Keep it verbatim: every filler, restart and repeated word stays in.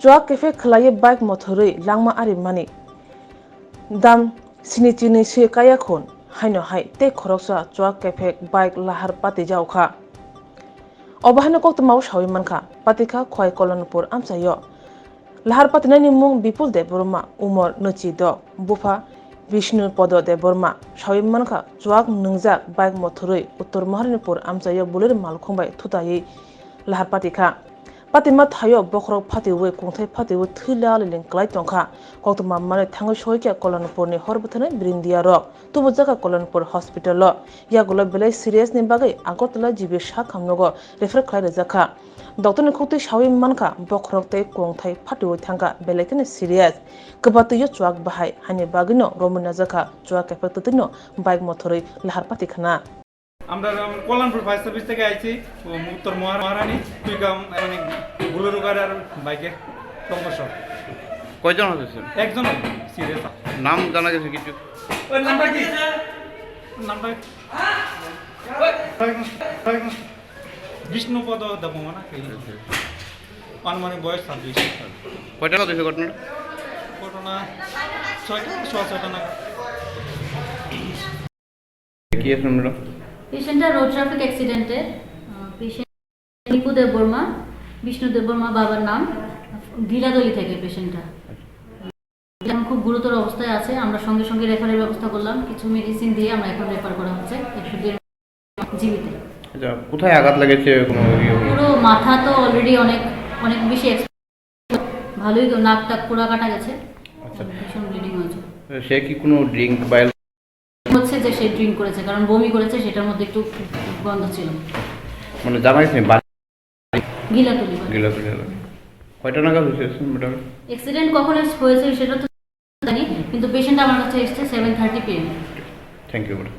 Chuak kephek khwlaiwi bike mothorwi langma arimani dam sini chini se kaya khun, haino hai tei khoroksa chuak kephek bike lahar pati jaokha. Obo haino koktwmao sawi mankha, patikha Khwai Kolonpur amchaio. Lahar patinani mung Bipul Debbarma, umor nwichi do, bupha Bishnu Podo Debbarma. Sawi mankha, chuak nwngjak bike mothorwi Uttor Maharanipur amchaio bulir malkhung bai thutaiwi lahar patikha. Patima thaio bokhorok phatiwi kungthai phatiwi thwi laliling kwlai tongkha. Koktwma manwi thangwi soikha Kolonpurni hor bwtharni brindiarok. Tubujakha Kolonpur hospital-o. Yagulo belai serious ni bagwi Agartala G B sakhamnogo refer khlai rwjakha. Doctor ni khuktwi sawi mankha, bokhorok tei kungthai phatiwi thangkha, belai kheno serious. Kwbatwio chuak bahai, haini bagwino romwi najakha, chuak kephek twtwino bike mothorwi lahar pati khna. আমরা যেমন Kalyanpur fire service থেকে আইছি, ও উত্তর মহার-, মহারানী, তুই কাম, মানে, বুলেরো গাড়ি আর বাইকে সংঘর্ষ। কয়জন আছে, স্যার? একজন সিরিয়াস। নাম জানা গেছে কিছু? ওর নামটা কি? নামটা বিষ্ণুপদ দেবমনা। আচ্ছা। আনুমানিক বয়স ছাব্বিশ। কয়টা নাগাদ হয়েছে ঘটনাটা? ঘটনা ছয়টা, সোয়া ছয়টা নাগাদ। কি আছে, ম্যাডাম? পেশেন্টটা রোড ট্রাফিক অ্যাক্সিডেন্টে, আহ, পেশেন্ট নিপু দেববর্মা, বিষ্ণু দেববর্মা বাবার নাম, গিলাদলি থেকে পেশেন্টটা। এখন খুব গুরুতর অবস্থায় আছে, আমরা সঙ্গে সঙ্গে রেফারের ব্যবস্থা করলাম, কিছু মেডিসিন দিয়ে আমরা এখন রেফার করা হচ্ছে একশো দেড় জিবিতে। আচ্ছা, কোথায় আঘাত লেগেছে? কোনো ইয়ে? পুরো মাথা তো অলরেডি অনেক, অনেক বেশি এক্স-, ভালোই তো নাক টাক পুরা কাটা গেছে, আচ্ছা। ভীষণ ব্লিডিং হয়েছে। সে কি কোনো ড্রিঙ্ক বা হচ্ছে যে সে ড্রিঙ্ক করেছে, কারণ বমি করেছে, সেটার মধ্যে একটু গন্ধ ছিল। মানে জানা গেছে বাড়ি গিলাতুলি বাড়ি। গিলাতুলি এলাকা। কয়টা নাগাদ হয়েছে, ম্যাডাম? অ্যাক্সিডেন্ট কখন এস-, হয়েছে সেটা তো জানি, কিন্তু পেশেন্ট আমার কাছে এসছে seven thirty PM. Thank you, madam.